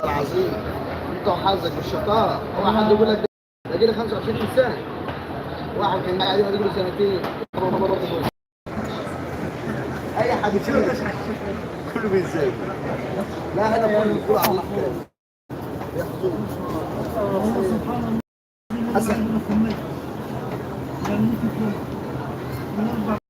العظيم انت وحظك بالشطاره. هو حد يقول لك ده جيل 25 سنه، واحد كان قاعد يقول له سنتين. اي حد كله بيزاي. لا هذا كله كله على الله حسن. سبحان الله.